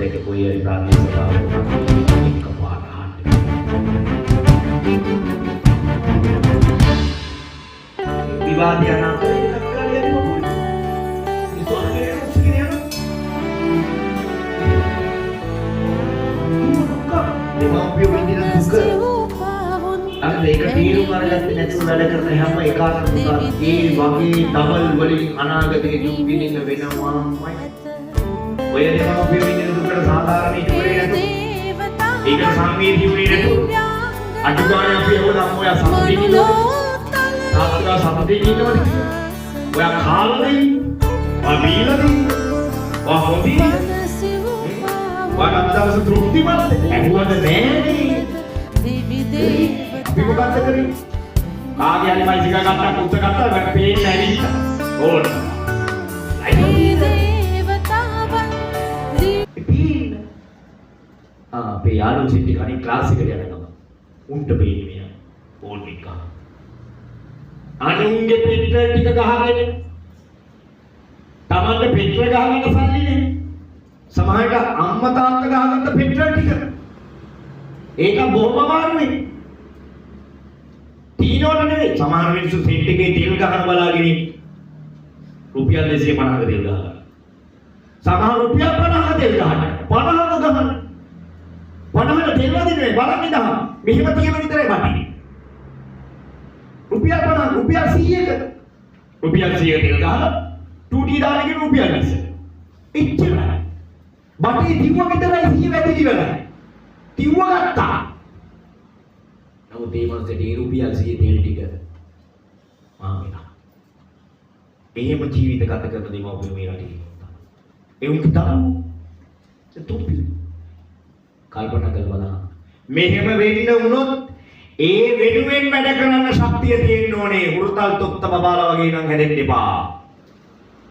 දැක කොයි හරි ප්‍රාදේශ සභාවක එකපාර අහන්න. විවාද යන අතරේ තක්කාලි යන්නේ මොකද? මිනිස්සු අහගෙන යන උස්සගෙන යනවා. දෙමව්පියෝ විඳින දුක අර ඒක තීරුම් අරගත්තේ නැතුව වැඩ කරන හැම එකාටම ඒ වගේ ඩබල් වලින් අනාගතේ දුක් විඳින්න වෙනවාමයි. ඔය දෙමව්පියෝ විඳින දුකට සාධාරණ ඉටු කරේ නැතුව, ඒකට සංවේදී වුණේ නැතුව, අඩු ගානේ අපි ඇහුවද අම්මෝ ඔයා සතුටින් ඉන්නවද? තාත්තා සතුටින් ඉන්නවද කියලා? ඔයා කාලාද ඉන්නේ? ඔයා බීලාද ඉන්නේ? ඔයා හොඳින්ද? ඔයාට අද දවස තෘප්තිමත්ද? ඇහුවද නෑනේ. අපි මොකද්ද කරේ? කාගේ හරි බයිසිකල් ගත්තා, කුත්ත ගත්තා, මට පේන්න ඇවිල්ලා. ඕන. පේන්න. ආ අපේ යාළුවෝ සෙට් එක අනිත් ක්ලාස් එකට යන ගමන්. උන්ට පේන්නේ මෙයා. ෆෝන් එක. අනුන්ගේ පෙට්‍රල් ටික ගහගෙන තමන්ට පෙට්‍රල් ගහගන්න සල්ලි නෑ. සමහරට අම්මා තාත්තා ගහගත්ත පෙට්‍රල් ටික. ඒක බොහොම අමාරුයි. තීනවට නෙවෙයි. සමහර මිනිස්සු සෙට් එකේ තෙල් ගහන බලාගෙන රුපියල් 250ක තෙල් ගහගන්න. සමහර රුපියල් 50ක තෙල් ගහන්න. 50ක ගහන්න. 50ට තෙල් වදින්නේ බලන්න ඉඳන්. මෙහෙම තියෙන විතරයි වටින්නේ. රුපියල් 50, රුපියල් 100ක, රුපියල් 100ක තෙල් ගහලා 2T දාන එකේ රුපියල් 20. එච්චරයි. බටේ තිව්ව විතරයි 100 වැදිලි ඉවරයි. තිව්ව ගත්තා. නමුත් ඒ මනුස්සයට ඒ රුපියල් 100 තෙල් ටික මාමිලා. එහෙම ජීවිත ගත කරන දෙමව්පියෝ මේ රටේ ඉන්නවා. ඒ උන්ගේ දරුවෝ තොපි. කල්පනා කරලා බලන්න. මෙහෙම වෙන්න වුණොත් ඒ වෙනුවෙන් වැඩ කරන්න ශක්තිය තියෙන්න ඕනේ. හුරතල් තොත්ත බබාලා වගේ නම් හැදෙන්න එපා.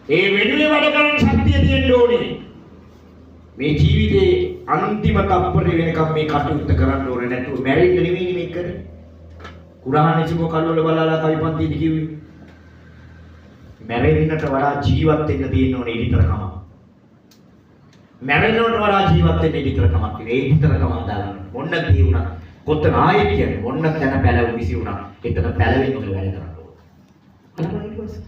ඒ වෙනුවෙන් වැඩ කරන්න ශක්තිය තියෙන්න ඕනේ. මේ ජීවිතේ අන්තිම තප්පරේ වෙනකම් මේ කටයුත්ත කරන්න ඕනේ, නැතුව මැරෙන්න නෙවෙයි මේ කරන්නේ. කුරහන් කල්වල බලලා කවි පන්තියේදී කිව්වේ. මැරෙන්නට වඩා ජීවත් වෙන්න තියෙන්න ඕනේ ඉදිතරකම. මැරෙන්නට වඩා ජීවත් වෙන්න ඉදිතරකමක් තියෙන. ඒ ඉදිතරකම හදාගන්න. මොන්න දේ වුණා. කොතන ආයෙත් කියන්නේ මොන්න තැන පැලවු විසි වුණා. එතන පැලවෙන්න ඕනේ, වැඩ කරන්න ඕනේ. අර ඊට පස්සේ